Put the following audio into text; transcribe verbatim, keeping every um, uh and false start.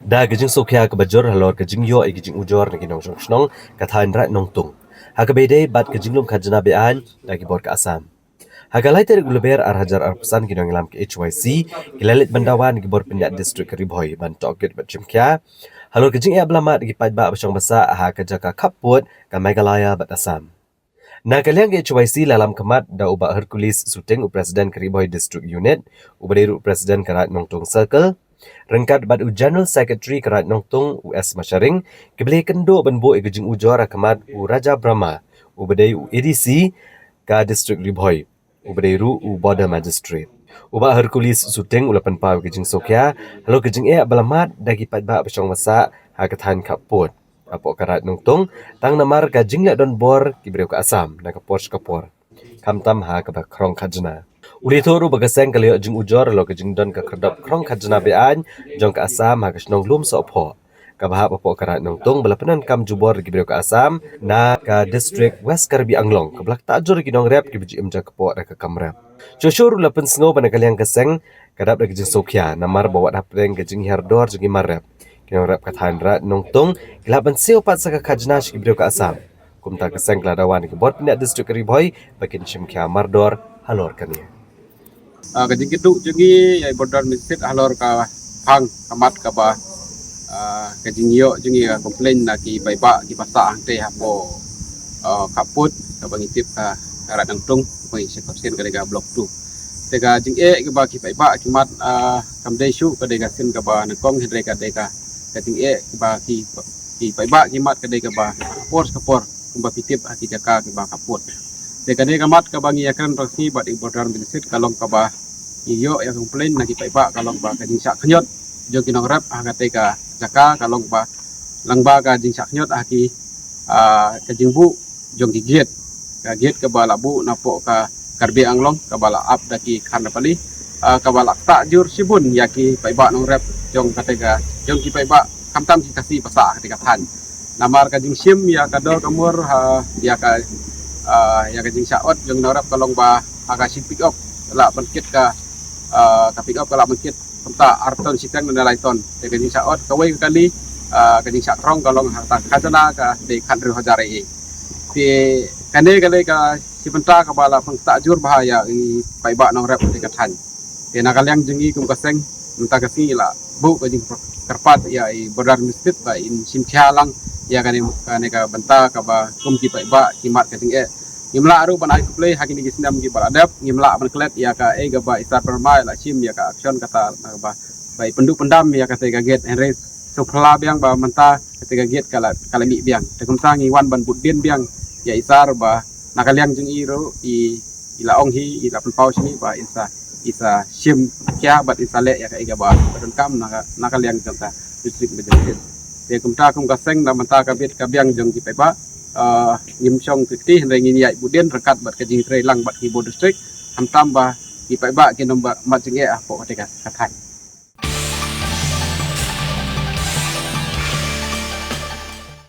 Da ka jingsngewkhia kaba jur halor ka jingïoh ïa ka jingujor na ki nongshong shnong ka thaiñ Raid Nongtung, ha kaba ïadei bad ka jinglum khajna be-aiñ da ki bor ka Assam. Ha ka lai tarik u Lber ar hajar arphew san, ki nongïalam ka H Y C ki la leit ban dawa na ki bor pynïaid district ka Ri Bhoi ban tohkit bad shimkhia halor ka jingeh ba la mad da ki paidbah ba shong ba sah ha ka jaka khappud ka Meghalaya bad Assam. Na ka liang ka H Y C la lam khmat da u Bah Hercules Suting, u President ka Ri Bhoi District Unit, uba dei ruh u President ka Raid Nongtung Circle, ryngkat bad u General Secretary ka Raid Nongtung, u S Masharing, kiba la ïakynduh ban buh ïa ka jingujor ha khmat u Raja Brahma, uba dei u A D C ka District Ri Bhoi, uba dei ruh u Border Magistrate. U Bah Hercules Suting u la pynpaw ïa ka jingsngewkhia halor ka jingeh ba la mad da ki paidbah ba shong ba sah ha ka thaiñ khappud hapoh ka Raid Nongtung, tang namar ka jingleh donbor ki briew ka Assam na ka por sha ka por, khamtam ha kaba khrong khajna. U la ïathuh ruh ba ka seng ka la ïoh jingujor halor ka jingdon ka khyrdop khrong khajna be-aiñ jong ka Assam ha ka shnong Lumsohphoh, kaba hap hapoh ka Raid Nongtung, ba la pyndonkam jubor da ki briew ka Assam na ka district West Karbi Anglong, kaba la ktah jur ïa ki nongrep kiba ju im jakpoh da ka kam rep. Shuh shuh ruh la pynsngew ba na ka liang ka seng ka dap da ka jingsngewkhia namar ba wat hapdeng ka jinghiar dor jong ki mar rep, ki nongrep ka thaiñ Raid Nongtung ki lah ban siew pat sa ka khajna sha ki briew ka Assam. Kumta ka seng ka la dawa na ki bor pynïaid district ka Ri Bhoi ba kin shimkhia mardor halor kane. Ah, ka jingkynduh jong ngi ïa i Border Magistrate halor ka phang ka mat kaba, ah, ka jingïoh jong ngi ka complaint na ki paidbah kiba sah hangtei hapoh, ah, khappud kaba ngi tip ka, ka Raid Nongtung, kaba ngi sha ka sien ka dei ka Block two. Te ka jingeh kaba ki paidbah ki mad, ah, kam dei shuh ka dei ka sien kaba nyngkong, hynrei ka dei ka, ka jingeh kaba ki, ki paidbah ki mad ka dei kaba ka por sha ka por, kumba phi tip ha ki jaka kiba khappud. Te ka dei ka mat kaba ngi ïakren rangsi bad i Border Magistrate ka long kaba ngi ïoh ïa ka complaint na ki paidbah ka long ba ka jingshah khñiot jong ki nongrep ha katei ka jaka ka long ba, lyngba ka jingshah khñiot ha ki, ah, ka jingbuh jong ki gate. Ka gate kaba la buh napoh ka Karbi Anglong kaba la ap da ki khan da pali, ah, kaba la ktah jur shibun ïa ki paidbah nongrep jong katei ka, jong ki paidbah khamtam ki Khasi ba sah ha katei ka thaiñ. Namar ka jingshim ïa ka dor ka mur ha, ïa ka, ah, ïa ka jingshah ot jong nongrep ka long ba ha ka shi pickup ka lah ban kit ka, ah, ka pickup ka lah ban kit kumta ar ton shiteng ne lai ton. Te ka jingshah ot kawei ka kali, ah, ka jingshah krong ka long ha ka khajna ka dei khathynriew hajar A A. Te kane ka dei ka shi bynta kaba la pynktah jur bha ïa i paidbah nongrep katei ka thaiñ. Te na ka liang jong ngi kum ka seng mynta ka sngi la buh ka jingkyrpad ïa i Border Magistrate ba in shimkhia lang ïa kane, kane ka bynta kaba kum ki paidbah ki mad ka jingeh. Ngim lah ruh ban ai khublei ha kine ki snem kiba la dep, ngim lah ban klet ïa kaei kaba i Sar Pynrem i la shim ïa ka action kata na kaba, ba i pynduh pyndam ïa katei ka gate, hynrei sngewphylla biang ba mynta katei ka gate ka la, ka la mih biang. Te kumta ngi wan ban bud dien biang ïa i Sar ba na ka liang jong i ruh i, i la ong hi, i la pynpaw shane ba in sa, i sa shimkhia bad in sa leh ïa kaei kaba, ba donkam na ka, na ka liang jong ka District Magistrate. Te kumta kum ka seng na mynta ka bit ka biang jong ki paidbah, ah, ngim shong kti kti hynrei ngin ïaid bud dien ryngkat bad ka jingtrei lang bad ki bor district, khamtam ba ki paidbah kin ym ba mad jingeh hapoh katei ka, ka thaiñ.